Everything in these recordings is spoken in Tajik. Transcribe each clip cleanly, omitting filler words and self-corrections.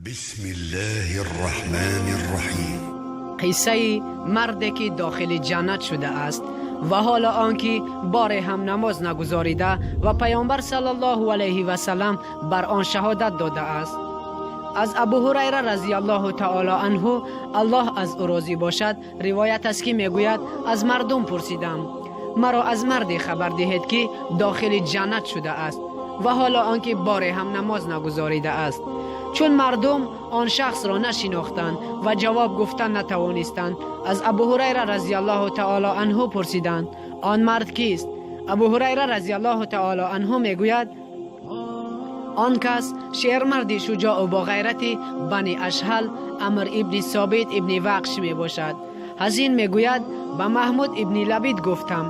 بسم الله الرحمن الرحیم. Қиссаи марде ки дохили ҷаннат шудааст ва ҳоло он ки боре ҳам намоз нагузорида ва паёмбар саллаллоҳу алайҳи васаллам бар он шаҳодат додааст. Аз Абу Ҳурайра разияллоҳу таоло анҳу, Аллоҳ аз ӯ розӣ бошад, ривоят аст, ки мегӯяд: аз мардум пурсидам: маро аз марде хабар диҳед, ки дохили ҷаннат шудааст ва ҳоло он ки боре ҳам намоз нагузоридааст. Чун мардум он шахсро нашинохтанд ва ҷавоб гуфтан натавонистанд, аз Абу Ҳурайра разияллоҳу таоло анҳу пурсиданд: он мард кист? Абу Ҳурайра разияллоҳу таоло анҳу мегӯяд: он кас шермарди шуҷоъу боғайрати Бани Ашҳал, Амр ибни Собит ибни Вақш мебошад. Ҳазин мегӯяд: ба Маҳмуд ибни Лабид гуфтам: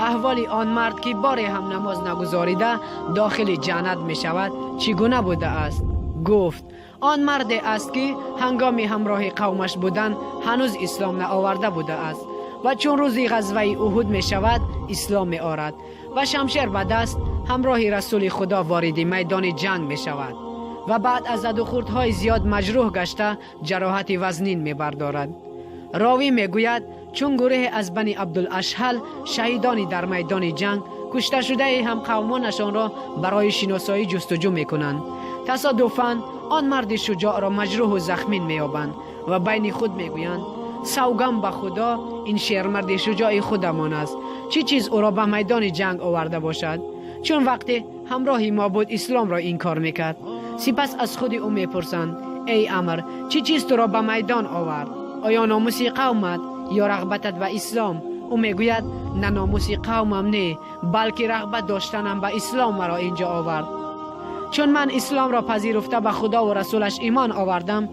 аҳволи он мард, ки боре ҳам намоз нагузорида дохили ҷаннат мешавад, чӣ гуна будааст? Гуфт: он марде аст, ки ҳангоми ҳамроҳи қавмаш будан ҳанӯз ислом наоварда будааст ва чун рӯзи ғазваи Уҳуд мешавад, ислом меорад ва шамшер ба даст ҳамроҳи Расули Худо вориди майдони ҷанг мешавад ва баъд аз задухӯрдҳои зиёд маҷрӯҳ гашта, ҷароҳати вазнин мебардорад. Ровӣ мегӯяд: чун гурӯҳе аз Бани Абдулашҳал шаҳидони дар майдони ҷанг кушташудаи ҳамқавмонашонро барои шиносоӣ ҷустуҷӯ мекунанд, тасодуфан он марди шуҷоъро маҷрӯҳу захмин меёбанд ва байни худ мегӯянд: савгам ба Худо, ин шермарди шуҷои худамон аст. Чӣ чиз ӯро ба майдони ҷанг оварда бошад, чун вақте ҳамроҳи мо буд, исломро инкор мекард? Сипас аз худи ӯ мепурсанд: эй Амр, чӣ чиз туро ба майдон овард? Оё номуси қавмат ё рағбатат ба ислом? Ӯ мегӯяд: на номуси қавмам не, балки рағбат доштанам ба ислом маро инҷо овард. Чун ман исломро пазируфта, ба Худову расулаш имон овардам,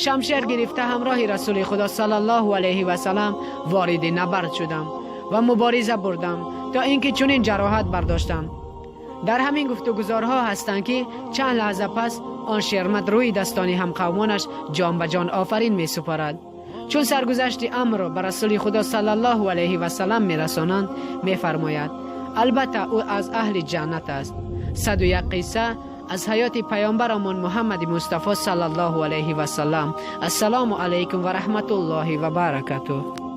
шамшер гирифта, ҳамроҳи Расули Худо саллаллоҳу алайҳи васалам вориди набард шудам ва мубориза бурдам, то ин ки чунин ҷароҳат бардоштам. Дар ҳамин гуфтугузорҳо ҳастанд, ки чанд лаҳза пас он шермард рӯи дастони ҳамқавмонаш ҷон ба ҷон офарин месупорад. Чун саргузашти амрро ба Расули Худо саллаллоҳу алайҳи васалам мерасонанд, мефармояд: албатта, ӯ аз аҳли ҷаннат аст. 101 қисса аз ҳаёти паёмбарамон Муҳаммади Мустафо саллаллоҳу алайҳи васалам. Ассалому алайкум ва раҳматуллоҳи ва баракатуҳ.